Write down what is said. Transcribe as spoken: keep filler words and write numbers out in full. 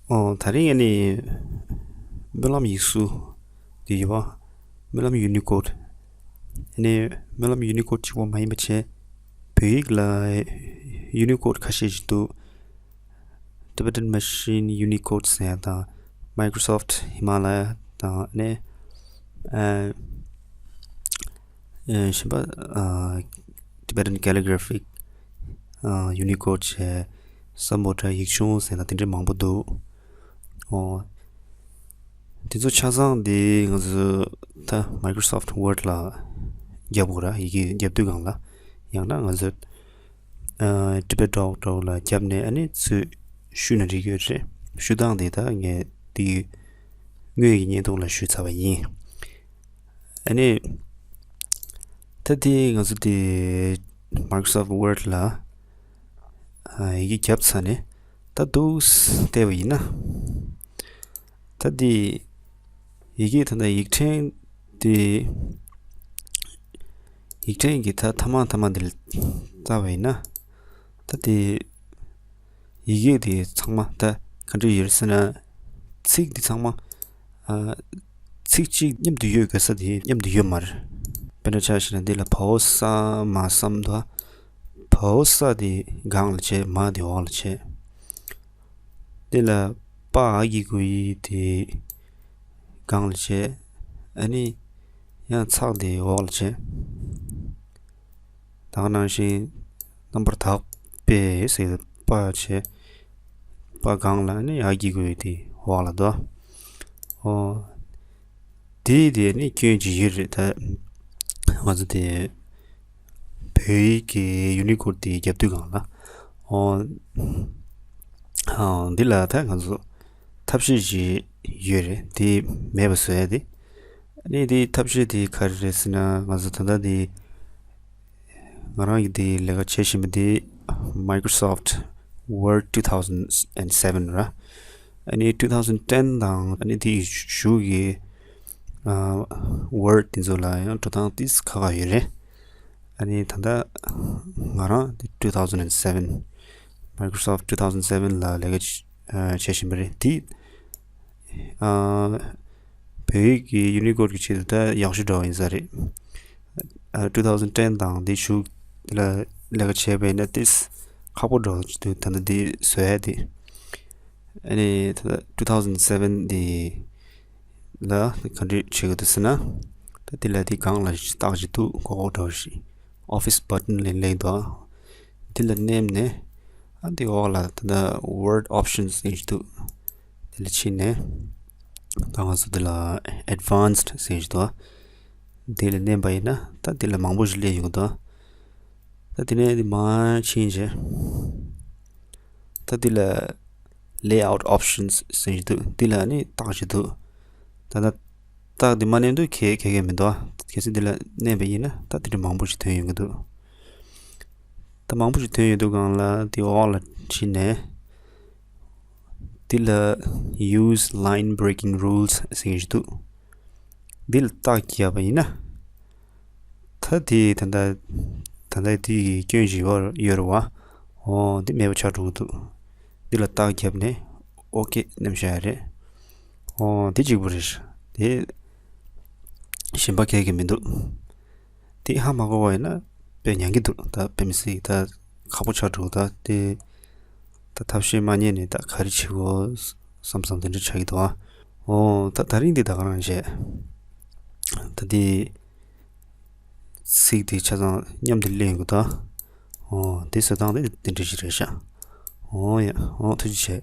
ཨོ། ད་རིང་ཨ་ནི་སྨོན་ལམ་ཡིག་གཟུགས་དེ་ཡོད་པ། སྨོན་ལམ་Unicode། ཨ་ནི་སྨོན་ལམ་Unicode གཅིག་པོ་མ་ཡིན་པ་བྱས། བོད་ཡིག་ལ་Unicode ཁ་ཤས་ཤིག་འདུག Tibetan Machine Unicode ཟེར་ཡ་དང་། Microsoft Himalaya དང་ཨ་ནི་ཨ་ཨ་གཞན་པ་ཨ་Tibetan Calligraphic ཨ་Unicode བྱས། Sambuddha ཡིག་ཆུང་ཟེར་ན་དེ་འདྲའི་མང་པོ་འདུག་ཨོ། དེ་ཚོ་ཆ་ཚང་དེ་ང་ཚོ་ད་Microsoft Word ལ་རྒྱབ་དགོས་ར། ཡི་གེ་རྒྱབ་དུས་སྒང་ལ། ཡང་ན་ང་ཚོ་ཨ་Tibet dot org ལ་རྒྱབ་ནས་ཨ་ནི་ཚུར་བཤུས་ན་འགྲིག་གི་རེད། བཤུས་སྟངས་དེ་ད་ངས་དེ་དངོས་ཀྱི་བརྙན་ཐུང་ལ་བཤུས་ཚར་བ་ཡིན། ཨ་ནི་ད་དེ་ང་ཚོ་དེ་Microsoft Word ལ་ཨ་ཡི་གེ་རྒྱབ་ཚར་ནས། ད་འདུག་སེ་བལྟས་པ་ཡིན་ན། ད་དེ་ཡི་གེ་ད་ལྟ་ཡིག་ཕྲེང་དེ། ཡིག་ཕྲེང་གི་ད་མཐའ་མ་མཐའ་མ་འདི་ལ་བལྟས་པ་ཡིན་ན། ད་དེ་ཡི་གེ་དེ་ཚང་མ་ད་ག་འདྲ་ཡོད་ཟེར་ན། ཚིག་དེ་ཚང་མ་ཨ་ཚིག་གཅིག་མཉམ་དུ་ཡོད་དགོས་ས་དེ་མཉམ་དུ་ཡོད་མ་རེད། དཔེར་ན་ཆ་བཞག་ན་འདི་ལ་བའོ་ས་མ་སམ་དོ། བའོ་ས་དེ་སྒང་ལ་བྱས། མ་དེ་འོག་ལ་བྱས། འདི་ལ་པ་འ་གི་གུ་ཡི་དེ་སྒང་ལ་བྱས། ཨ་ནི་ཡང་ཚག་དེ་འོག་ལ་བྱས། ད་ག་ནང་བཞིན་རྣམ་པར་དག་པའི་ཟེར་པ་བྱས། པ་སྒང་ལ་ཨ་ནི་འ་གི་གུ་ཡི་དེ་འོག་ལ་དོ། ཨོ། དེ་དེ་ནི་སྐྱོན་ཅིག་ཡོད་རེད། ད་ང་ཚོ་དེ་བོད་ཡིག་གི་Unicode དེ་རྒྱབ་དུས་སྒང་ལ། ཨོ། ཨ་འདི་ལ་ད་ང་ཚོ་ཐབས་ཤེས་ཅིག་ཡོད་རེད། དེ་མེད་པ་བཟོ་ཡ་དེ། ཨ་ནི་དེ་ཐབས་ཤེས་དེ་ག་རེ་རེད་ཟེར་ན། ང་ཚོ་ད་ལྟ་དེ་ང་རང་གི་དེ་ལས་ཀ་བྱེད་བཞིན་པ་དེ་Microsoft Word two thousand and seven ར། ཨ་ནི་two thousand ten དང་ཨ་ནི་དེའི་གཞུག་གི་ཨ་Word དེ་ཚོ་ལ་ཡང་འགྲོ་སྟངས་ཏིས་ཁག་ཁག་ཡོད་རེད། ཨ་ནི་ད་ལྟ་ང་རང་དེ་two thousand and seven Microsoft two thousand seven ལ་ལས་ཀ་བྱ་བྱེད་བཞིན་པ་རེད། དེ་ཨ་བོད་ཡིག་གི་Unicode གི་ཆེད་དུ་ད་ཡག་ཤོས་འདྲ་བོ་ཡིན་ས་རེད། ཨ་two thousand ten དང་དེ་གཞུག་ལ་ལས་ཀ་བྱས་པ་ཡིན་ན་ཏིས་ཁག་པོ་འདྲ་བོ་ཅིག་འདུག་ད་ལྟ་དེ་བཟོ་ཡ་དེ། ཨ་ནི་ད་ལྟ་two thousand seven དེ་ལ་ག་འདྲ་བྱེད་དགོས་འདུག་ཟེར་ན། ད་དེ་ལ་དེ་སྒང་ལ་རྟགས་ཅིག་འདུག་ཀོ་ཀོ་འདྲ་བོ་ཞིག Office button ལབ་ལབ་འདུག་དེ་ལ་མནན་ནས་ཨ་དེ་འོག་ལ་ད་ལྟ་Word options ཟེར་ཞིག་འདུག་དེ་ལ་ཕྱིན་ནས་ད་ང་ཚོ་དེ་ལ་Advanced ཟེར་ཞིག་འདུག་དེ་ལ་མནན་པ་ཡིན་ན་ད་དེ་ལ་མང་པོ་ཞིག་སླེབས་ཡོང་གི་འདུག་ད་དེ་ནས་དེ་མར་ཕྱིན་བྱས། ད་འདི་ལ་Layout options ཟེར་གྱི་འདུག་འདི་ལ་ནི་རྟགས་ཅིག་འདུག་ད་ལྟ་རྟགས་འདི་མ་མནན་དུས་གལ་གལ་གལ་མི་འདུག་གལ་སྲིད་འདི་ལ་མནན་པ་ཡིན་ན་ད་དེ་འདྲ་མང་པོ་ཞིག་ཐོན་ཡོང་གི་འདུག་ད་མང་པོ་ཞིག་ཐོན་ཡོང་དུས་སྒང་ལ་འདི་འོག་ལ་ཕྱིན་ནས། འདི་ལ་Use line breaking rules ཟེར་གྱི་འདུག་འདི་ལ་རྟགས་བརྒྱབ་པ་ཡིན་ན། ད་དེ་ད་ལྟ་ད་ལྟ་དེ་གི་སྐྱོན་ཅིག་ཡོད་ཡོད་རེད་བ། འོ་འདི་མེད་པ་ཆགས་འགྲོ་གི་འདུག་འདི་ལ་རྟགས་བརྒྱབ་ནས་ཨོ་ཀེ་མནན་བཞག་ཡ་རེད། འོ་འདི་གཅིག་པུ་རེད། དེ་གཞན་པ་གལ་གི་མི་འདུག་དེ་ཧ་མ་གོ་བ་ཡིན་ན་དཔེ་ཉན་གི་འདུག་ད་དཔེ་མི་སྲིད་ད་ཁག་པོ་ཆགས་འགྲོ། ད་དེ་ད་ཐབས་ཤེས་མ་རྙེད་ནས་ད་ག་རེ་བྱེད་དགོས་བསམ་བསམ་དེ་འདྲ་ཆགས་ཀྱི་འདུག་ཨ། འོ་ད་ད་རིང་འདི་ད་ག་རང་བྱས། ད་དེ་ཚིག་དེ་ཆ་ཚང་མཉམ་དུ་ལེན་དགོས་ད། འོ་དེ་བཟོ་སྟངས་དེ་དེ་འདྲ་ཞིག་རེད་ཤག་འོ་ཡ། འོ་ཐུགས་རྗེ་ཆེ།